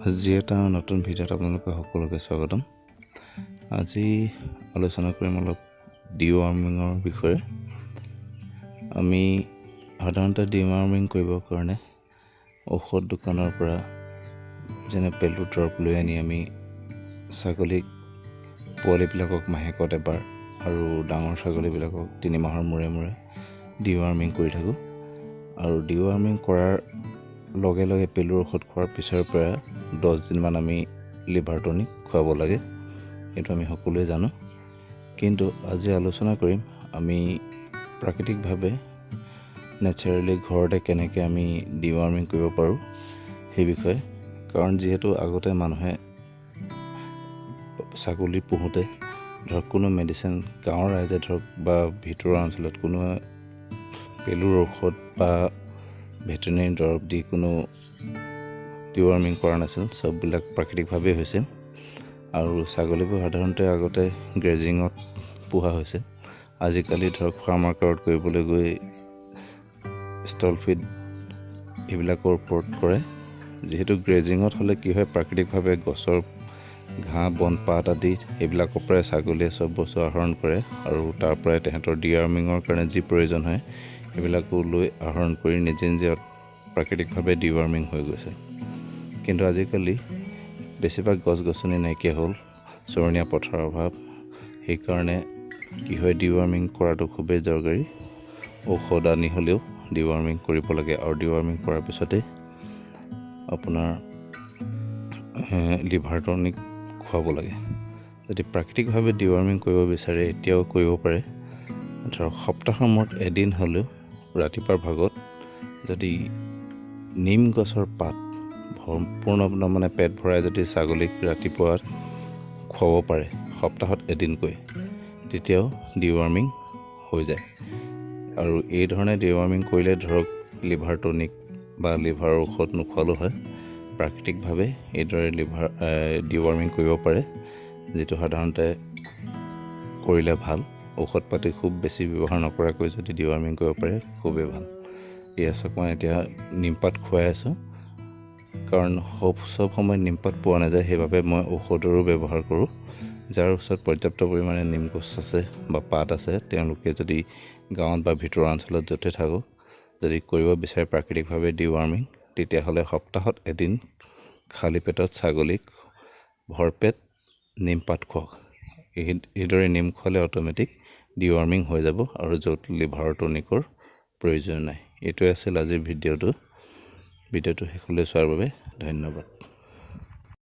আজি এটা নতুন ভিডিঅ'ত আপোনালোকে সকলোকে স্বাগতম। আজি আলোচনা কৰিম অলপ ডিৱাৰ্মিঙৰ বিষয়ে। আমি সাধাৰণতে ডিৱাৰ্মিং কৰিবৰ কাৰণে ঔষধ দোকানৰ পৰা, যেনে পেলু দৰৱ লৈ আনি আমি ছাগলীক, পোৱালিবিলাকক মাহেকত এবাৰ আৰু ডাঙৰ ছাগলীবিলাকক 3 মাহৰ মূৰে মূৰে ডিৱাৰ্মিং কৰি থাকোঁ। আৰু ডিৱাৰ্মিং কৰাৰ লগে লগে, পেলুৰ ঔষধ খোৱাৰ পিছৰ পৰা 10 দিনমান আমি লিভাৰ টনিক খুৱাব লাগে, এইটো আমি সকলোৱে জানো। কিন্তু আজি আলোচনা কৰিম আমি প্ৰাকৃতিকভাৱে, নেচাৰেলি ঘৰতে কেনেকৈ আমি ডিৱাৰ্মিং কৰিব পাৰোঁ সেই বিষয়ে। কাৰণ যিহেতু আগতে মানুহে ছাগলী পোহোঁতে ধৰক কোনো মেডিচিন, গাঁৱৰ ৰাইজে ধৰক বা ভিতৰুৱা অঞ্চলত কোনো পেলুৰ ঔষধ বা ভেটেনেৰী দৰৱ দি কোনো ডিৱাৰ্মিং কৰা নাছিল। চববিলাক প্ৰাকৃতিকভাৱেই হৈছিল আৰু ছাগলীবোৰ সাধাৰণতে আগতে গ্ৰেজিঙত পোহা হৈছিল। আজিকালি ধৰক ফাৰ্মাৰ কাৰ্ড কৰিবলৈ গৈ ষ্টল ফিড এইবিলাকৰ ওপৰত কৰে। যিহেতু গ্ৰেজিঙত হ'লে কি হয়, প্ৰাকৃতিকভাৱে গছৰ ঘাঁহ, বন, পাত আদি সেইবিলাকৰ পৰাই ছাগলীয়ে চব বস্তু আহৰণ কৰে আৰু তাৰ পৰাই তেহেঁতৰ ডিৱাৰ্মিঙৰ কাৰণে যি প্ৰয়োজন হয়, সেইবিলাকো লৈ আহৰণ কৰি নিজে নিজে প্ৰাকৃতিকভাৱে ডিৱাৰ্মিং হৈ গৈছে। কিন্তু আজিকালি বেছিভাগ গছ গছনি নাইকিয়া হ'ল, চৰণীয়া পথাৰৰ অভাৱ। সেইকাৰণে কি হয়, ডিৱাৰ্মিং কৰাটো খুবেই দৰকাৰী। ঔষধ আনি হ'লেও ডিৱাৰ্মিং কৰিব লাগে আৰু ডিৱাৰ্মিং কৰাৰ পিছতেই আপোনাৰ লিভাৰ টনিক খুৱাব লাগে। যদি প্ৰাকৃতিকভাৱে ডিৱাৰ্মিং কৰিব বিচাৰে, এতিয়াও কৰিব পাৰে। ধৰক সপ্তাহৰ মূৰত এদিন হ'লেও ৰাতিপুৱাৰ ভাগত যদি নিম গছৰ পাত সম্পূৰ্ণ মানে পেট ভৰাই যদি ছাগলীক ৰাতিপুৱা খুৱাব পাৰে সপ্তাহত এদিনকৈ, তেতিয়াও ডিৱাৰ্মিং হৈ যায়। আৰু এই ধৰণে ডিৱাৰ্মিং কৰিলে ধৰক লিভাৰ টনিক বা লিভাৰৰ ঔষধ নোখোৱালেও হয়। প্ৰাকৃতিকভাৱে এইদৰে লিভাৰ ডিৱাৰ্মিং কৰিব পাৰে, যিটো সাধাৰণতে কৰিলে ভাল। ঔষধ পাতি খুব বেছি ব্যৱহাৰ নকৰাকৈ যদি ডিৱাৰ্মিং কৰিব পাৰে, খুবেই ভাল। এয়া চাওক, মই এতিয়া নিমপাত খুৱাই আছোঁ। কাৰণ চব সময়ত নিমপাত পোৱা নাযায়, সেইবাবে মই ঔষধৰো ব্যৱহাৰ কৰোঁ। যাৰ ওচৰত পৰ্যাপ্ত পৰিমাণে নিম গছ আছে বা পাত আছে, তেওঁলোকে যদি গাঁৱত বা ভিতৰুৱা অঞ্চলত য'তে থাকক, যদি কৰিব বিচাৰে প্ৰাকৃতিকভাৱে ডিৱাৰ্মিং, তেতিয়াহ'লে সপ্তাহত এদিন খালী পেটত ছাগলীক ভৰপেট নিমপাত খুৱাওক। এইদৰে নিম খোৱালে অট'মেটিক ডিৱাৰ্মিং হৈ যাব আৰু য'ত লিভাৰৰ টনিকৰ প্ৰয়োজন নাই। এইটোৱে আছিল আজিৰ ভিডিঅ'টো। ভিডিঅ'টো শেষলৈ চোৱাৰ বাবে ধন্যবাদ।